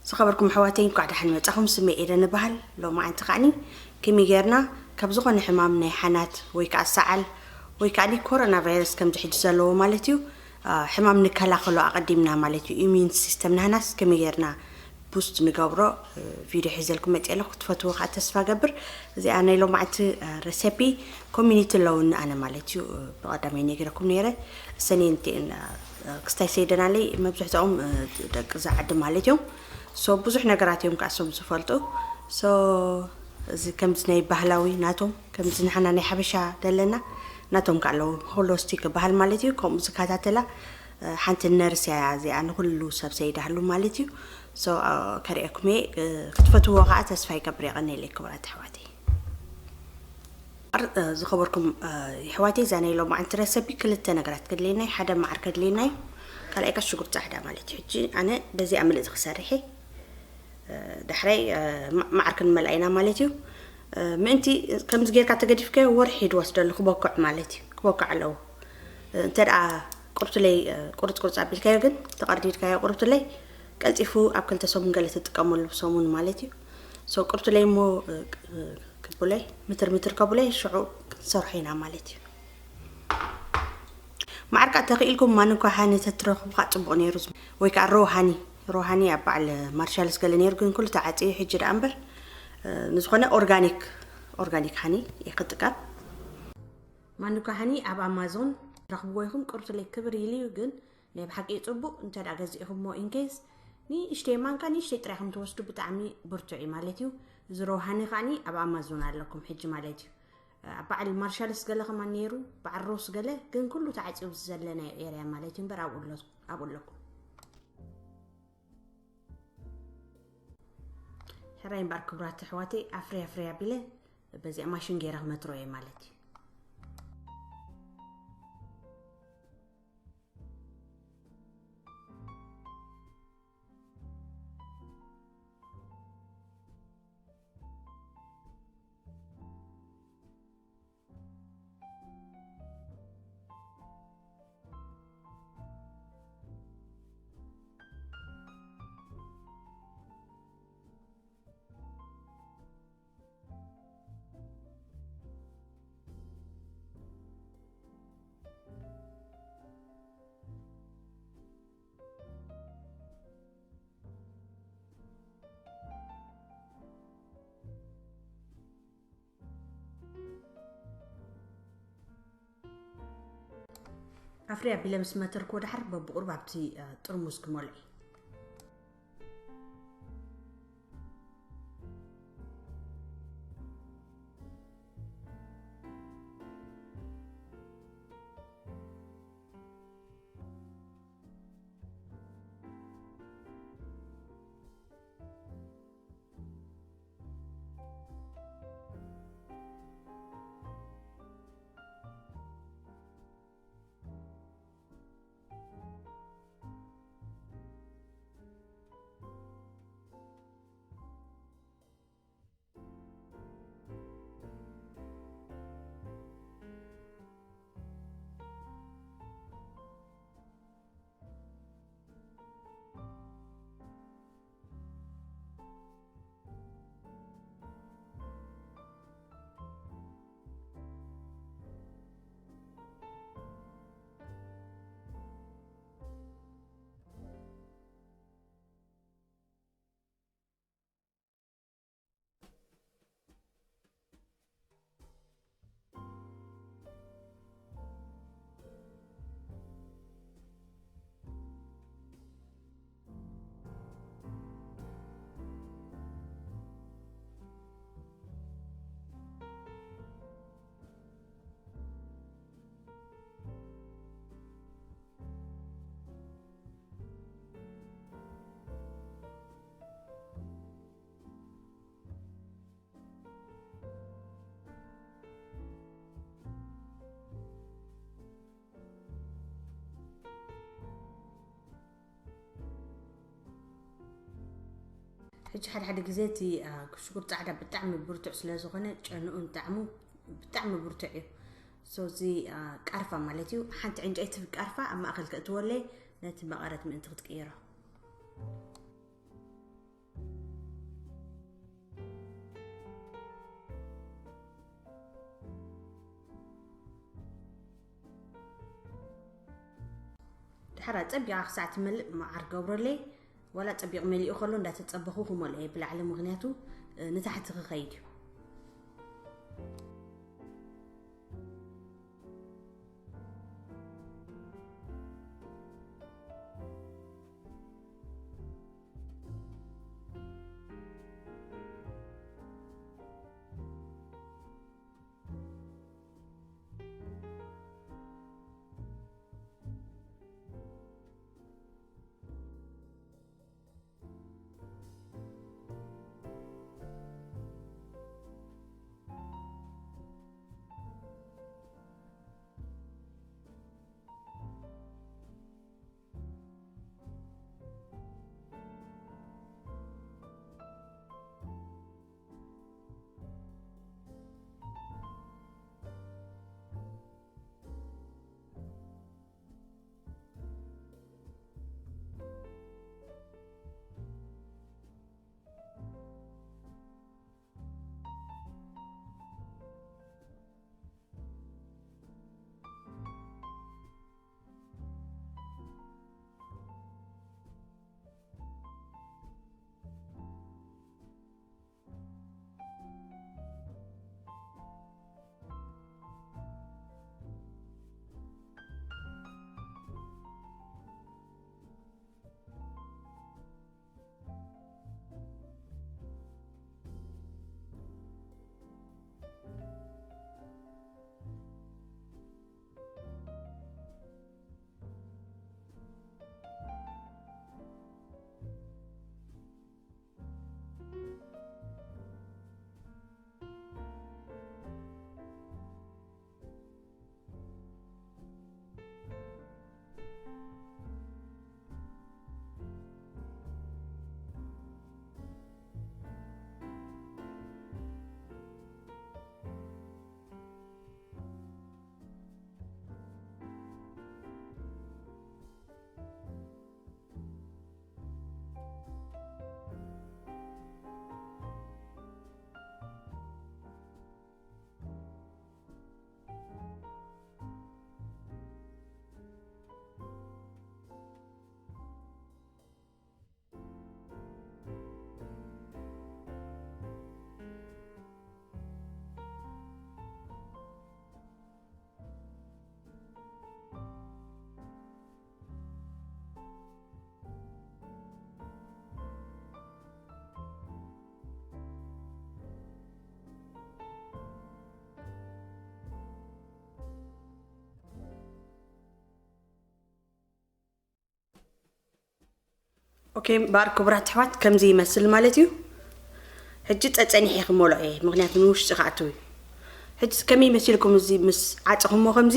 ዝኸበርኩም ኣሕዋተይ፣ እንኳዕ ደሓን መጻኹም። ስመይ ኤደን እበሃል። ሎማዓንቲ ከዓኒ ከመይ ጌርና ካብ ዝኾነ ሕማም ናይ ሓናት ወይ ከዓ ሰዓል ወይ ከዓ ኮሮና ቫይረስ ከምዚ ሕጂ ዘለዎ ማለት እዩ፣ አ፣ ሕማም ንከላኸሎ ኣቐዲምና ማለት እዩ። ኢሚዩን ሲስተም ናህናስ ከመይ ጌርና ቡስት ንገብሮ፣ እ፣ ቪድዮ ሒዘልኩም መፅእ ኣለኹ። ክትፈትዎ ከዓ ተስፋ ገብር። እዚኣ ናይ ሎማዓንቲ፣ እ፣ ረሰፒ ኮሚኒቲ ኣለውኒ ኣነ ማለት እዩ። እ፣ ብቐዳማይ ነጊረኩም ነይረ። ሰኔንቲን፣ እ፣ ክስታይ ሰይደናለይ መብዝሕትኦም፣ እ፣ ደቂ እዛ ዓዲ ማለት እዮም። ሶ ብዙሕ ነገራት እዮም ከዓ እሶም ዝፈልጡ። ሶ እዚ ከምዚ ናይ ባህላዊ ናቶም፣ ከምዚ ንሓና ናይ ሓበሻ ደለና ናቶም ከዓ ኣለዉ። ሆሎስቲክ ይበሃል ማለት እዩ። ከምኡ ዝከታተላ፣ እ፣ ሓንቲ ነርስ እያ እዚኣ ንኩሉ ሰብ ሰይዳሉ ማለት እዩ። ሶ፣ እ፣ ከርእየኩም እየ። እ፣ ክትፈትዎ ከዓ ተስፋ ይገብር። የቐንየለይ ክቡራት ኣሕዋተይ። እ፣ ዝኸበርኩም፣ እ፣ የሕዋተይ፣ እዛ ናይ ሎማዓንቲ ረሰፒ ክልተ ነገራት ከድልየና እዩ። ሓደ መዓር ከድልየና እዩ። ካልኣይ ከ ሽጉርቲ ጻዕዳ ማለት እዩ። ሕጂ ኣነ በዚኣ ምልእቲ ክሰርሕ እየ። እ፣ ዳሕራይ፣ እ፣ ማ-፣ መዓር ክንመልኣ ኢና ማለት እዩ። እ፣ ምእንቲ ከምዚ ጌርካ ተገዲፍካዮ ወርሒ ድወስደሉ ክበኩዕ ማለት እዩ። ክበኩዕ ኣለዎ። እ፣ እንተ ደኣ ቁርቱለይ፣ እ፣ ቁርጽ ቁርጽ ኣቢልካዮ ግን ተቐርዲድካዮ ቁርቱለይ ቀልጢፉ ኣብ ክልተ ሰሙን ገለ ትጥቀመሉ ብሰሙን ማለት እዩ። ሶ ቁርቱለይ እሞ፣ እ፣ ቅ-፣ እ፣ ክቡለይ ምትር ምትር ከቡለይ ሽዑ ክንሰርሖ ኢና ማለት እዩ። ማዕርቃ ተኽኢልኩም ማንኳ ሃኒ ተትረኽቡ ከዓ ጽቡቕ ነይሩ። ወይ ከዓ ሮ ሃኒ፣ ሮ ሃኒ ኣብ በዓል ማርሻልስ ገለ ነይሩ፣ ግን ኩሉ ተዓጽዩ ሕጂ ደኣ እምበር። እ፣ ንዝኾነ ኦርጋኒክ፣ ኦርጋኒክ ሃኒ እየ ክጥቀም። ማንኳ ሃኒ ኣብ ኣማዞን ረኽብዎ ይኹም። ቅርቱለይ ክብር ኢሉ እዩ፣ ግን ናይ ብሓቂ እዩ ጽቡቕ። እንተ ደኣ ገዚእኹሞ ኢንኬስ ንእሽተይ ማንካ ንእሽተይ ጥራይ ከም ትወስዱ ብጣዕሚ ብርቱዕ እዩ ማለት እዩ። እዚ ሮ ሃኒ ከዓኒ ኣብ ኣማዞን ኣለኩም ሕጂ ማለት እዩ። ኣብ በዓል ማርሻልስ ገለ ከማን ነይሩ፣ በዓል ሮስ ገለ፣ ግን ኩሉ ተዓጽዩ ዘለናዮ ኤርያ ማለት እዩ እምበር ኣብኡ ኣሎ-፣ ኣብኡ ኣለኩም። ሕራይ እምበኣር ክቡራት ኣሕዋተይ፣ ኣፍርያ ኣፍርያ ኣቢለ በዚኣ ማሽን ገይረ ክመትሮ እየ ማለት እዩ። ኣፍርያ ኣቢለ ምስ መተርክዎ ደሓር በብቑሩብ ኣብቲ፣ እ፣ ጥርሙዝ ክመልኦ እዩ። ሕጂ ሓደ ሓደ ግዜ እቲ፣ አ፣ ሽጉርቲ ጻዕዳ ብጣዕሚ ብርቱዕ ስለ ዝኾነ ጨንኡን ጣዕሙ ብጣዕሚ ብርቱዕ እዩ። ሶ እዚ፣ አ፣ ቃርፋ ማለት እዩ። ሓንቲ ዕንጨይቲ ቃርፋ ኣብ ማእከል ከእትወለይ ነቲ መቐረት ምእንቲ ክትቅይሮ። ሓራ ጸቢቓ ክሳዕ ትመልእ መዓር ገብረለይ። ዋላ ጸቢቑ መሊኡ ከሎ እንዳተጸበኹ ክመልኦ እየ ብላዕሊ፣ ምኽንያቱ፣ እ፣ ንታሕቲ ክኸይድ እዩ። ኦኬ፣ እምበኣር ክቡራት ኣሕዋት፣ ከምዚ ይመስል ማለት እዩ። ሕጂ ጸጸኒሐ ክመልኦ እየ፣ ምኽንያቱ ንውሽጢ ክኣትው እዩ። ሕጂ ከመይ መሲልኩም፣ እዚ ምስ ዓጸኹሞ ከምዚ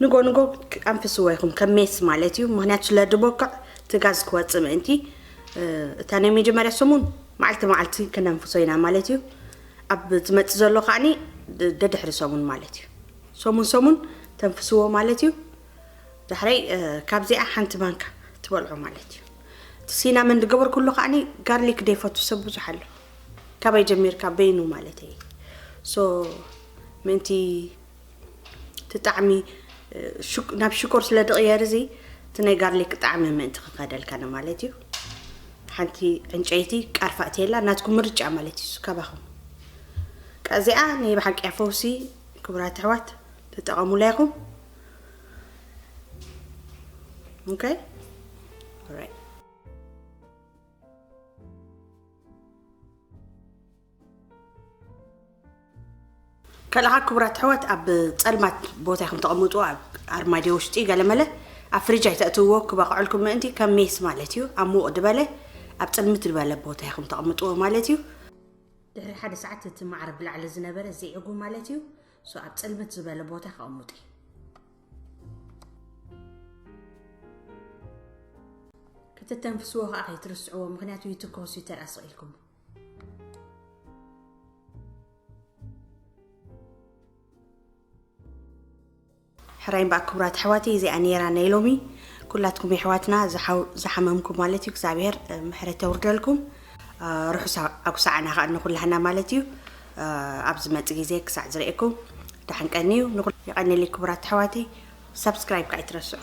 ንጎ ንጎ ኣንፍስዎ ኢኹም፣ ከም ሜስ ማለት እዩ። ምኽንያቱ ስለ ድቦክዕ እቲ ጋዝ ክወጽእ ምእንቲ፣ እ፣ እታ ናይ መጀመርያ ሰሙን መዓልቲ መዓልቲ ክነንፍሶ ኢና ማለት እዩ። ኣብ ዝመጽእ ዘሎ ከዓኒ ደ-፣ ደድሕሪ ሰሙን ማለት እዩ። ሰሙን ሰሙን ተንፍስዎ ማለት እዩ። ዳሕረይ፣ እ፣ ካብዚኣ ሓንቲ ማንካ ትበልዖ ማለት እዩ። እቲ ሲናመን ዝገበርኩሉ ከዓኒ ጋርሊክ ዘይፈቱ ሰብ ብዙሕ ኣሎ። ካበይ ጀሚርካ በይኑ ማለት እዩ። ሶ ምእንቲ እቲ ጣዕሚ፣ እ፣ ሽክ-፣ ናብ ሽኮር ስለ ዝቕየር እዚ እቲ ናይ ጋርሊክ ጣዕሚ ምእንቲ ክኸደልካ ነው ማለት እዩ። ሓንቲ ዕንጨይቲ ቃርፋ እትየላ ናትኩም ምርጫ ማለት እዩ። እሱ ካባኹም። ከዚኣ ናይ ብሓቂ እያ ፈውሲ፣ ክቡራት ኣሕዋት፣ ተጠቐሙላ ኢኹም። ኦኬ? ኦራይት። ካልኣ ክቡራት ኣሕዋት፣ ኣብ ጸልማት ቦታ ኢኹም ተቐምጡ፣ ኣብ ኣርማድዮ ውሽጢ ገለመለ፣ ኣብ ፍሪጅ ኣይተእትውዎ፣ ክበቕዐልኩም ምእንቲ ከም ሜስ ማለት እዩ። ኣብ ሙቕ ዝበለ፣ ኣብ ጽልምት ዝበለ ቦታ ኢኹም ተቐምጥዎ ማለት እዩ። ድሕሪ ሓደ ሰዓት እቲ ማዕረ ብላዕሊ ዝነበረ ዚዕጉ ማለት እዩ። ሶ ኣብ ጽልምት ዝበለ ቦታ ከቐምጡ እዩ። ክትተንፍስዎ ከዓ ከይትርስዕዎ፣ ምኽንያቱ ይትኮስ እዩ ተደኣ ስቕ ኢልኩም። ሕራይ እምበኣር ክቡራት ኣሕዋተይ፣ እዚኣ ነይራ ናይ ሎሚ። ኩላትኩም የሕዋትና ዝሓው-፣ ዝሓመምኩም ማለት እዩ፣ እግዚኣብሔር፣ እ፣ ምሕረት የውርደልኩም። እ፣ ርሑስ ኣጉሳዕና ከኣ ንኹላህና ማለት እዩ። እ፣ ኣብ ዝመጽእ ግዜ ክሳዕ ዝርእየኩም ደሓን ቀንዩ። ንኹል-፣ የቐንየለይ ክቡራት ኣሕዋተይ፣ ሳብስክራይብ ከኣ ኣይትረስዑ።